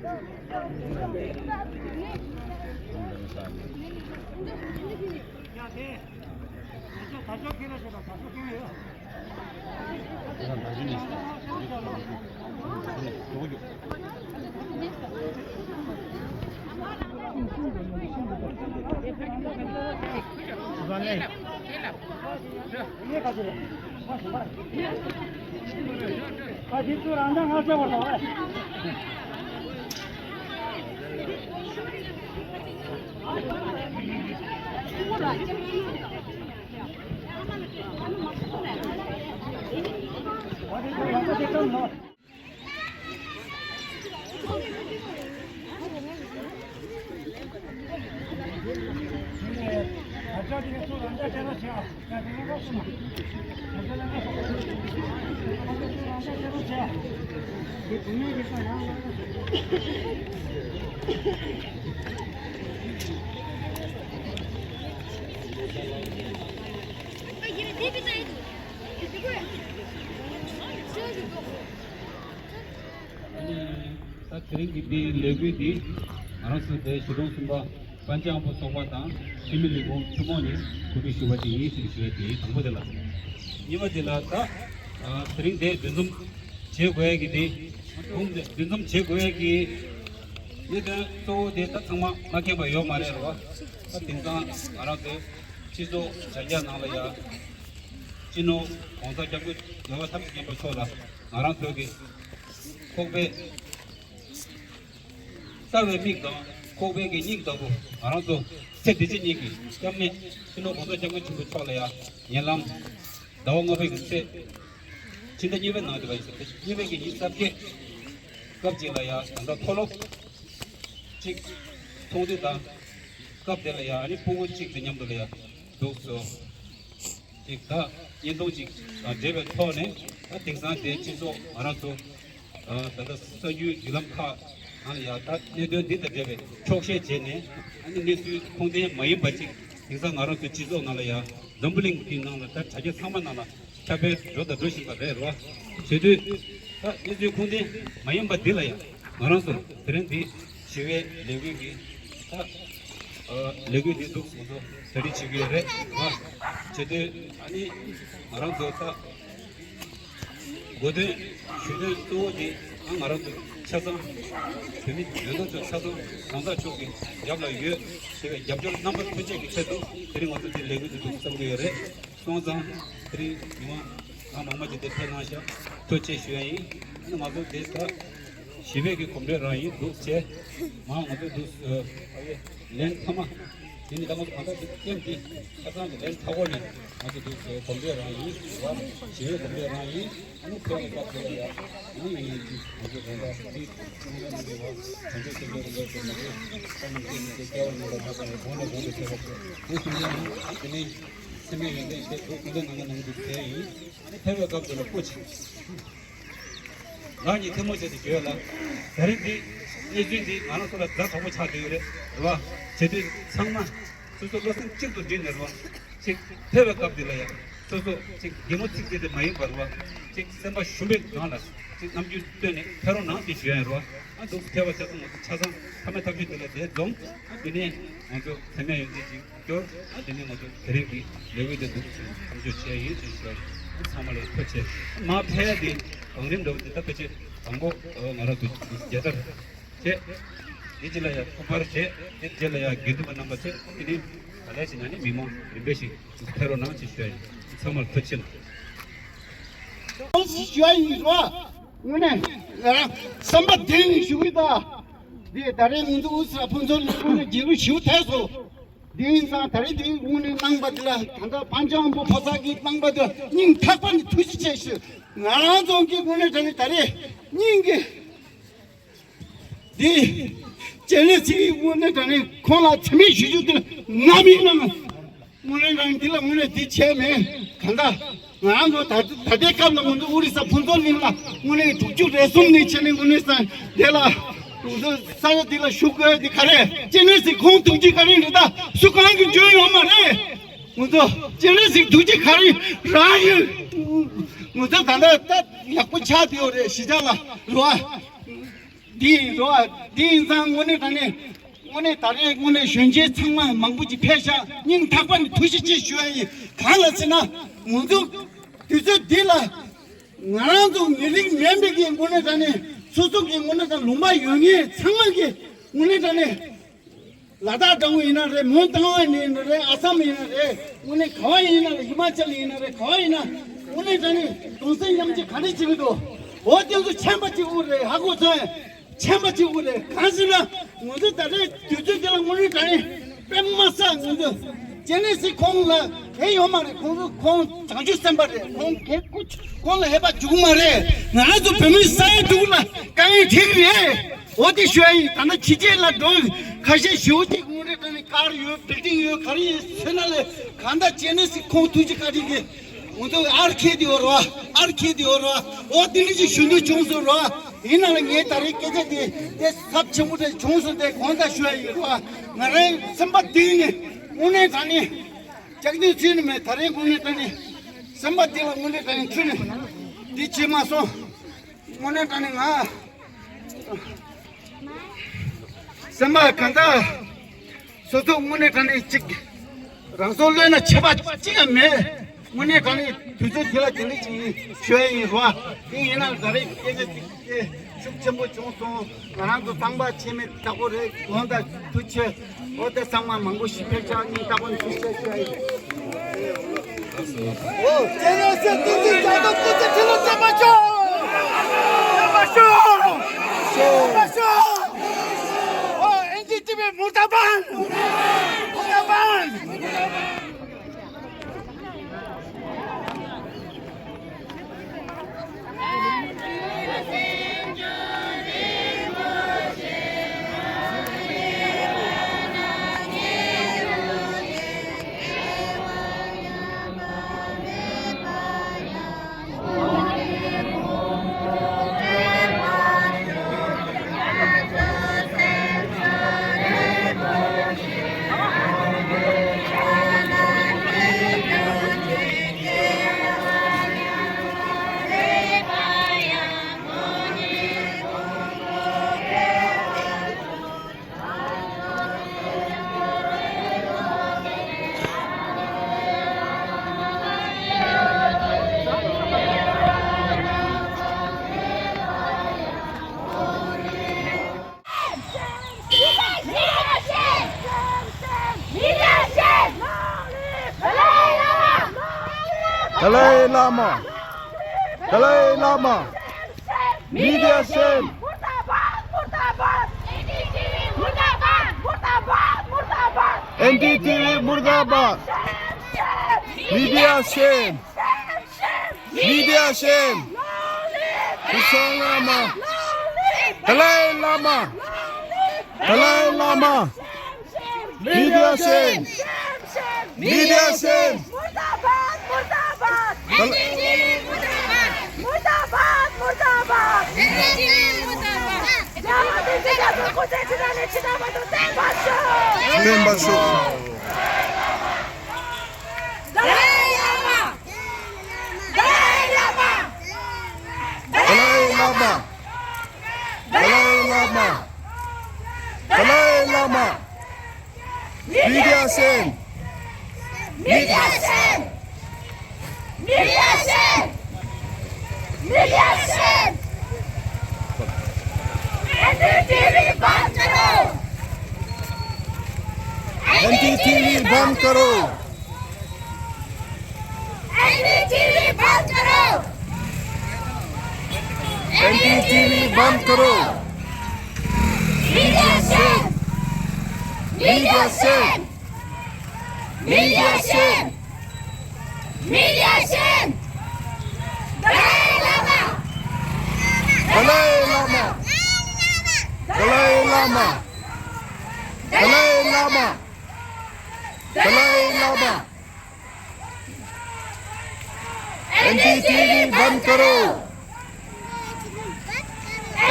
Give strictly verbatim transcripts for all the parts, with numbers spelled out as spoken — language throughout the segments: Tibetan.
ད་དེ་རིང་གི་འདིའི་ལས་འགུལ་འདི་ང་རང་ཚོ་དེ་གཞིས་གྲོང་གསུམ་པ་པན་ཅང་པོ་ཚོགས་པ་དང་འཐུས་མི་ལས་ཁུངས་ཐུན་མོང་ནས་གོ་སྒྲིག་ཞུས་པ་དེ་ཡིན་ཞེས་ཞུ་ཡ་དེ་དང་པོ་དེ་ལ། གཉིས་པ་དེ་ལ་ད་དེ་རིང་དེ་འདུ་འཛོམས་བྱེད་དགོས་ཡ་གི་དེ་འདུ་འཛོམས་བྱེད་དགོས་ཡ་གི་གནད་དོན་གཙོ་བོ་དེ་ད་ཚང་མ་མ་མཁྱེན་པ་ཡོད་མ་རེད་རོ། ད་དེང་སང་ང་རང་ཚོའི་སྤྱི་ཚོགས་གཞན་རྒྱ་ནང་ལ་ཡ་སྤྱི་ནོར་༸གོང་ས་༸སྐྱབས་མགོན་རྒྱལ་བ་ཐམས་ཅད་མཁྱེན་པ་མཆོག་ལ་ང་རང་ཚོ་གི་ཁོག་པའི་ལྟ་བའི་མིག་དང་ཁོག་པའི་གི་སྙིང་ལྟ་བུ་ང་རང་ཚོ་ཚེ་འདི་ཕྱི་གཉིས་ཀྱི་སྐྱབས་གནས་སྤྱི་ནོར་༸གོང་ས་༸སྐྱབས་མགོན་ཆེན་པོ་མཆོག་ལ་ཡང་ཉེ་ལམ་ཟླ་བ་ལྔ་པའི་གི་ཚེས་ཕྱི་ཟླ་གཉིས་པའི་ནང་དུ་བ་ཡིན་ཟེར་ཏེ་གཉིས་པའི་གི་ཉི་ཤུ་རྩ་བརྒྱད་སྐབས་གཅིག་ལ་ཡང་ད་ལྟ་མཐོ་སློབ་གཅིག་མཐོང་དུས་དང་སྐབས་དེ་ལ་ཡང་ཨ་ནི་སྤུ་གུ་གཅིག་དང་མཉམ་དུ་ལ་ཡང་འདུག་སོ། ཅིག་ད་བརྙན་ཐུང་ཅིག་དང་འབྲེལ་བའི་ཐོག་ནས་ད་དེང་སང་དེ་སྤྱི་ཚོགས་ང་རང་ཚོ་ད་ལྟ་གསར་འགྱུར་བརྒྱུད་ལམ་ཁག་ནང་ལ་ཡང་ད་གནད་དོན་འདི་དང་འབྲེལ་བའི་འཁྱོག་བཤད་བྱས་ནས་ཨ་ནི་གནས་ཚུལ་ཁུངས་ལྡན་མ་ཡིན་པ་ཅིག་དེང་སང་ང་རང་ཚོའི་སྤྱི་ཚོགས་ནང་ལ་ཡང་འཛམ་བུ་གླིང་འདིའི་ནང་ལ་ད་དྲ་རྒྱ་ཚང་མ་ནང་ལ་ཁྱབ་སྤེལ་འགྲོ་དང་འགྲོ་བཞིན་པ་རེད་རོ། བྱེད་དུས་ད་གནས་ཚུལ་ཁུངས་ལྡན་མ་ཡིན་པ་འདི་ལ་ཡང་ང་རང་ཚོ་དེ་རིང་འདི་ཞི་བའི་ལས་འགུལ་གྱི་ད་ལས་འགུལ་འདི་འདུག་སོང་ཚོ་གྲ་སྒྲིག་བྱེད་ཀྱི་ཡོད་རེད་ང་། བྱེད་དུས་ཨ་ནི་ང་རང་ཚོ་ད་གོ་དོན་ཞུ་དོན་གཙོ་བོ་དེ་ང་ང་རང་ཚོ་ཆ་ཚང་བོད་མི་ཡོད་དོ་ཅོག་ཆ་ཚང་གང་ཟག་ཕྱོགས་ཀྱི་རྒྱབ་ལ་ཡོད་ཞེས་པའི་རྒྱབ་སྐྱོར་རྣམ་པ་ཐོན་སྐྱེད་ཀྱི་ཆེད་དུ་དེ་རིང་ང་ཚོ་འདི་ལས་འགུལ་འདི་འདུག་བསམ་གྱི་ཡོད་རེད། སོང་ཙང་དེ་རིང་མི་མང་གང་མང་མང་ཅིག་དེ་ཕེབས་གནང་ཤག་ཐུགས་རྗེ་ཆེ་ཞུ་ཡ་ཡིན། ང་ཚོ་དེ་ད་ཞི་བའི་གི་གོམ་བགྲོད་རང་ཡིན་འདུག་བྱས་མ་ང་ཚོ་འདུག་ལན་མཐའ་མ་དེ་ནི་ད་ང་ཚོ་གང་ལྟར་དེ་ཀེམ་དེ་ཆ་ཚང་གི་ལན་མཐའ་འཁོར་ནས་ང་ཚོ་འདུག་གོམ་བགྲོད་རང་ཡིན་ཞི་བའི་གོམ་བགྲོད་རང་ཡིན། ཨ་ནི་ཁྱོད་ཀྱི་སྐབས་དེ་ལ་ཡ་ང་ཡིན་ཡིན་གྱི་ང་ཚོ་རེ་འདྲ་དེ་ང་ཚོ་ནང་གི་བ་དོན་གཅོད་ཆེན་པོ་རེ་འདྲ་དེ་ང་ཚོ་ས་མི་དེ་ནི་དེ་སྐྱེ་བ་ནང་ལ་ད་ལྟ་ཡང་གོང་ནས་གོང་དུ་ཆེ་བ་དེ་ཞུ་ཡ་ཡིན། དེ་ནས་སེམས་ཡོན་ཏན་ཆེ་དུ་ཁོང་ཚོ་ནང་ལ་ནང་དུ་བསྡད་ཡིན། ཨ་ནི་ཕེབས་པའི་སྐབས་དེ་ལ་སྐུ་མཁྱེན། ང་གཉིས་ཐལ་མོ་བྱས་ཏེ་བརྗོད་ལ། ད་རེས་འདི་གནས་ཚུལ་འདི་ང་རང་ཚོ་ལ་ཛ་དྲག་པོ་ཆགས་བསྡད་ཡོད་རེད། རེད་བ། བྱེད་དུས་ཚང་མ་སོ་སོ་བློ་སེམས་གཅིག་ཏུ་བསྒྲིལ་ནས་རེད་བ། ཅིག་ཕེབས་པའི་སྐབས་འདི་ལ་ཡང་སོ་སོ་ཅིག་གད་མོ་ཚིག་ཚིག་དེ་མ་ཡིན་པར་རེད་བ། ཅིག་སེམས་པ་ཞུམ་པའི་སྒང་ལ་ཅིག་རྣམ་འགྱུར་བཏོན་ནས་ཕེབས་རོགས་གནང་ཞེས་ཞུ་ཡ་ཡིན་རེད་བ། ཨ་འདུག་ཕེབས་པ་ཆ་ཚང་ང་ཚོ་ཆ་ཚང་ཕ་མའི་ཐབས་ཤེས་འདི་ལ་དེ་འཛོམས། ཨ་འདི་ནས་ང་ཚོ་ཚད་མེད་ཡོན་ཏན་ཅིག་སྐྱོར། ཨ་དེ་ནས་ང་ཚོ་དེ་རིང་གི་ལས་འགུལ་དེ་འདུག་མཚམས་འཇོག་བྱས་ཡིན་ཞེས་ཞུ་བ་རེད། ཚང་མ་ལ་ཐུགས་རྗེ་ཆེ། མ་ཕེབས་ཏེ་གོང་རིམ་འདྲ་བོ་དེ་ད་ཕལ་ཆེར་དང་པོ་ང་རང་ཚོ་རྒྱལ་དར་བྱས། དེ་རྗེས་ལ་ཡང་སྐུ་པར་བྱས། དེ་རྗེས་ལ་ཡང་དགེ་འདུན་པ་རྣམ་པ་བྱས། དེ་ནས་ག་ལེ་ཞིག་ན་ནི་མི་མང་རིམ་པས་ཤིག་ཕེབས་རོགས་གནང་ཞེས་ཞུ་བ་ཡིན། ཚང་མར་ཐུགས་རྗེ་ཆེ། ཞུ་བ་ཡིན་རོགས། དངོས་གནས་ང་རང་བསམ་པ་གཏིང་ནས་ཞུ་གི་ད། འདི་ད་རེས་ང་ཚོ་དབུས་ས་ཕུན་ཚོགས་གླིང་དངོས་གནས་རྒྱལ་གླུ་ཞིའུ་ཐལ་སོང་། འདི་ཡིན་ཙང་ད་རེས་འདི་དངོས་གནས་གནང་པ་འདི་ལ་ད་ལྟ་པན་ཅང་པོ་ཕོ་གསར་གྱིས་གནང་པ་འདི་ལ་སྙིང་ཐག་པ་ནས་ཐུགས་རྗེ་ཆེ་ཞུ། ང་རང་ཚོ་གི་དངོས་གནས་ད་རེས་ད་རེས་སྙིང་གི་འདི་སྤྱན་རས་གཟིགས་དངོས་གནས་ད་རེས་ཁོང་ལ་མཚན་སྨད་ཞུ་རྒྱུ་འདི་ལ་ང་མིན་ནམ། དངོས་གནས་རང་འདི་ལ་དངོས་གནས་འདི་བྱས་མེད་གང་ལྟར་ང་རང་ཚོ་ད་ད་ལྟའི་སྐབས་ལ་ང་ཚོ་ཨོ་རི་ས་ཕུན་ཚོགས་གླིང་ལ་དངོས་གནས་དྲུག་ཅུ་རེ་གསུམ་ནས་བྱས་ནས་དངོས་གནས་ས་དེ་ལ་ང་ཚོ་ས་ཡ་འདི་ལ་ཞུགས་དགོས་འདི་ག་རེ་སྤྱན་རས་གཟིགས་ཁོང་ཐུགས་རྗེ་ག་རེ་རེད། ད་སུ་གང་གིས་འཇོན་ཡོང་མ་རེད། ང་ཚོ་སྤྱན་རས་གཟིགས་ཐུགས་རྗེ་ག་རེ་རང་ཡོད། ང་ཚོ་ད་ལྟ་ད་ཡག་པོ་ཆགས་བསྡད་ཡོད་རེད་གཞིས་ཆགས་ལ་རེད་བ། འདི་ཡིན་རོ། འདི་ཡིན་ཙང་དངོས་གནས་དྲང་གནས། དངོས་གནས་ད་རེས་དངོས་གནས་གཞོན་སྐྱེས་ཚང་མ་མང་པོ་ཅིག་ཕེབས་ཤག་སྙིང་ཐག་པ་ནས་ཐུགས་རྗེ་ཆེ་ཞུ་ཡ་ཡིན། གང་ལ་ཟེར་ན། ང་ཚོ་དུས་ཚོད་འདི་ལ། ང་རང་ཚོ་ཉེ་རིང་མེད་པའི་གི་དངོས་གནས་དྲང་གནས་སོ་སོ་གི་དངོས་གནས་དང་ལུང་པ་ཡོད་མཁན་ཚང་མ་གི་དངོས་གནས་དྲང་གནས། ལ་དྭགས་འདྲ་བོ་ཡིན་ན་རེད། མོན་རྟ་དབང་ཡིན་ན་རེད། ཨ་སམ་ཡིན་ན་རེད། དངོས་གནས་ག་བ་ཡིན་ན་རེད། ཧི་མ་ཅལ་ཡིན་ན་རེད། ག་བ་ཡིན་ན་དངོས་གནས་དྲང་གནས་གདུང་སེམས་མཉམ་སྐྱེད་ག་རེ་བྱེད་ཀྱི་འདུག་འོ་དེ་ཚོ་མཁྱེན་པ་གཅིག་པུ་རེད། ཧ་གོ་སོང་། མཁྱེན་པ་གཅིག་པུ་རེད། གང་ཟེར་ན་ང་ཚོ་ད་ལྟའི་དུས་ཚོད་དེ་ལ་དངོས་གནས་དྲང་གནས་དཔེ་མ་སྲིད། ང་ཚོ་ཅེ་ནེ་སི་ཁོང་ལ་དེ་ཡོད་མ་རེད། ཁོང་ཚོ་ཁོང་བྱང་ཆུབ་སེམས་དཔའ་རེད། ཁོང་གི་སྐུ་ཁོང་ལ་ཧེ་བག་འཇུག་མ་རེད། ང་ཚོ་བོད་མི་ས་ཡ་དྲུག་ལ་དཀའ་ངལ་འཕྲད་ཀྱི་རེད། འོ་དེ་ཞུ་ཡ་ཡིན། ད་ནི་ཕྱི་རྒྱལ་ལ་འགྲོ་ཁ་ཤས་ཞེ་པོ་ཅིག་དངོས་གནས་དྲང་གནས་ཀར་ཡོད། བིལ་ཌིང་ཡོད། ག་རེ་ཡོད་ཟེར་ན་ལས་གང་ལྟར་ཅེ་ནེ་སི་ཁོང་ཐུགས་རྗེ་བཀའ་དྲིན་གྱིས་ང་ཚོ་ཨར་ཁེ་དེ་ཡོད་རེད་བ། ཨར་ཁེ་དེ་ཡོད་རེད་བ། འོ་དེ་འདྲ་ཅིག་ཞུ་འདོད་བྱུང་སོང་རེད་བ། ཡིན་ནའང་ངས་ད་རེས་སྐད་ཆ་དེ་དེ་ཚབས་ཆེན་པོ་དེ་བྱུང་སོང་། དེ་གང་ལྟར་ཞུ་ཡ་ཡོད་རེད་བ། ང་རའི་སེམས་པ་གཏིང་ནས་དངོས་གནས་དྲང་གནས་སྐྱག་རྫུན་བྱས་ནས་མེད། ད་རེས་དངོས་གནས་དྲང་གནས་སེམས་པ་གཏིང་ལ་དངོས་གནས་དྲང་གནས་ཁྲུས་ནས་འདི་བྱས་མ་སོང་། དངོས་གནས་དྲང་གནས་ང་སེམས་པ་གང་ལྟར་སོ་སོ་དངོས་གནས་དྲང་གནས་གཅིག་རང་སྲོག་བློས་ན་ཆད་པ་གཅིག་ཀྱང་མེད། དངོས་གནས་དྲང་གནས་དུས་ཚོད་འདི་ལ་དེ་འདྲ་ཅིག་ཞུ་ཡ་ཡིན་རོ། དེ་ཡིན་ན་ད་རེས་སྐད་ཆ་གཅིག་དེ་ཤུགས་ཆེན་པོ་བྱུང་སོང་། ང་རང་ཚོ་ཚང་མ་ཆེ་མེད་དྲག་པོ་རེད། དགོངས་དག་ཐུགས་རྗེ་ཆེ། འོ་དེ་ཚང་མ་མང་པོ་ཞིག་ཕེབས་ཤག་སྙིང་ཐག་པ་ནས་ཐུགས་རྗེ་ཆེ་ཞུ་ཡ་ཡིན། འོ་ཅེ་ནེ་སི་ཏིང་ཏིང་རྒྱལ་ཁབ་སྐུ་ཚེ་ཁྲི་ལོ་བརྟན་པར་ཤོག་བརྟན་པར་ཤོག་བརྟན་པར་ཤོག་འོ་ཨེན་ཌི་ཊི་ཝི་མུར་དཱ་བཱད། མུར་དཱ་བཱད། དཱ་ལའི་བླ་མ། དཱ་ལའི་བླ་མ། མི་དེ་ཡ་ཤེམ། མུར་དཱ་བཱད། མུར་དཱ་བཱད། ཨེན་ཌི་ཊི་ཝི་མུར་དཱ་བཱད། མི་དེ་ཡ་ཤེམ། མི་དེ་ཡ་ཤེམ། ཀུན་བཟང་བླ་མ། དཱ་ལའི་བླ་མ། དཱ་ལའི་བླ་མ། མི་དེ་ཡ་ཤེམ། མི་དེ་ཡ་ཤེམ། མུར་དཱ་བཱད། མུར་དཱ་བཱད། དཱ་ལ། མུར་དཱ་བཱད། མུར་དཱ་བཱད། རྒྱལ་བ་དེ་ཚོ་སྐུ་ཚེ་ཁྲི་ཕྲག་ནས་ཁྲི་ཕྲག་བར་དུ་བརྟན་པར་ཤོག་བརྟན་པར་ཤོག་དཱ་ལའི་བླ་མ། དཱ་ལའི་བླ་མ། དཱ་ལའི་བླ་མ། དཱ་ལའི་བླ་མ། དཱ་ལའི་བླ་མ། མི་དེ་ཡ་ཤེམ། མི་དེ་ཡ་ཤེམ། མི་དེ་ཡ་ཤེམ། མི་དེ་ཡ་ཤེམ། ཨེན་ཌི་ཊི་ཝི་ਬੰਦ ਕਰੋ। ཨེན་ཌི་ཊི་ཝི་ਬੰਦ ਕਰੋ। ཨེན་ཌི་ཊི་ཝི་ਬੰਦ ਕਰੋ। ཨེན་ཌི་ཊི་ཝི་ਬੰਦ ਕਰੋ। Media shame. Media shame. Media shame. Media shame. ਦਲਾਈ ਲਾਮਾ। ਦਲਾਈ ਲਾਮਾ। ਦਲਾਈ ਲਾਮਾ। ਦਲਾਈ ਲਾਮਾ। ਦਲਾਈ ਲਾਮਾ। ਏਨ ਡੀ ਟੀ ਵੀ ਬੰਦ ਕਰੋ।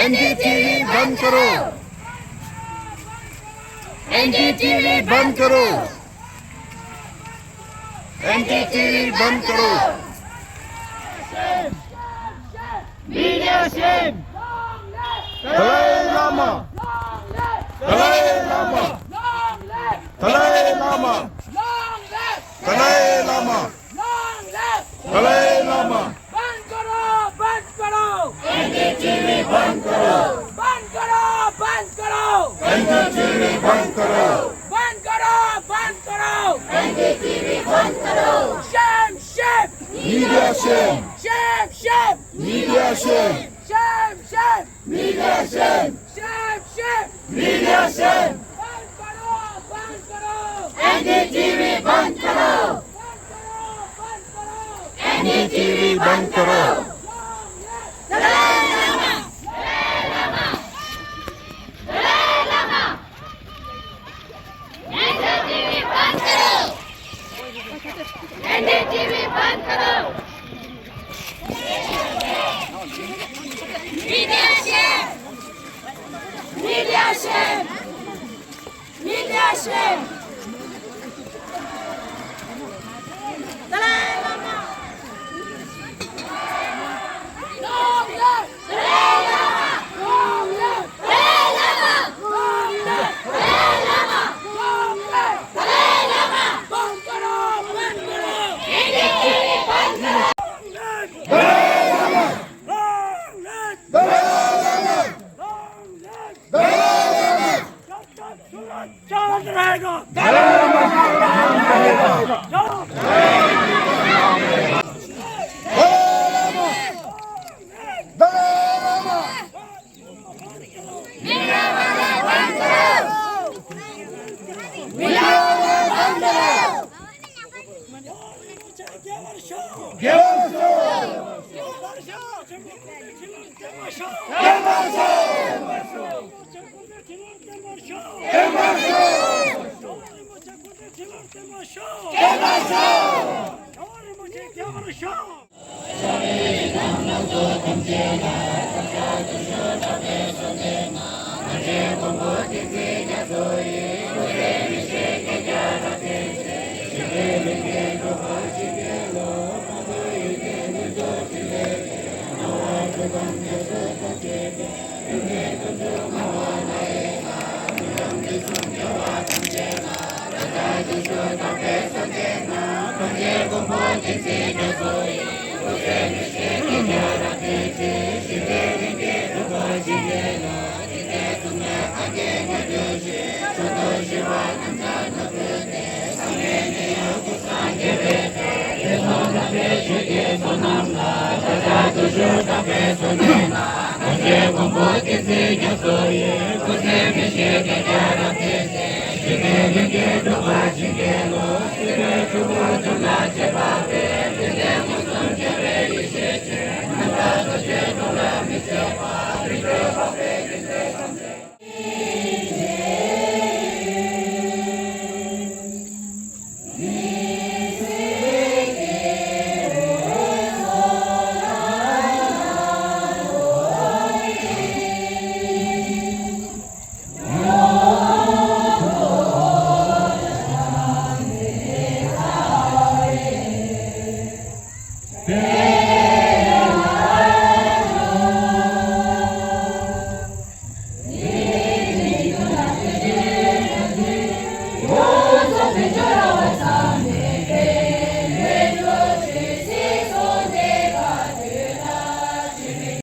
ਏਨ ਡੀ ਟੀ ਵੀ ਬੰਦ ਕਰੋ। ਏਨ ਡੀ ਟੀ ਵੀ ਬੰਦ ਕਰੋ। ਏਨ ਡੀ ਟੀ ਵੀ ਬੰਦ ਕਰੋ। Media shame. Dalai Lama! Long live! Dalai Lama! Long live! Dalai Lama! Long live! Dalai Lama! Long live! Dalai Lama! बंद करो, बंद करो। एनडीटीवी बंद करो। बंद करो, बंद करो। एनडीटीवी बंद करो। बंद करो, बंद करो। एनडीटीवी बंद करो। Shame, shame। Media shame। Shame, shame। Media shame। Shame, shame। Media shame। Shame, shame। Media shame। बंद करो, बंद करो। एनडीटीवी बंद करो। बंद करो, बंद करो। एनडीटीवी बंद करो। दलाई लामा, दलाई लामा, दलाई लामा। एनडीटीवी बंद करो। एनडीटीवी बंद करो। Media shame. Media shame. Media shame. Dalai Lama. Long live! Dalai Lama! Long live! Dalai Lama! Long live! Dalai Lama! Long live! Dalai Lama! बंद करो, बंद करो। एनडीटीवी बंद करो। Long live! Dalai Lama! Long live! Dalai Lama! Long live! Dalai लामा! जब तक सूरज चांद रहेगा। दलाई लामा! दलाई लामा! दलाई लामा!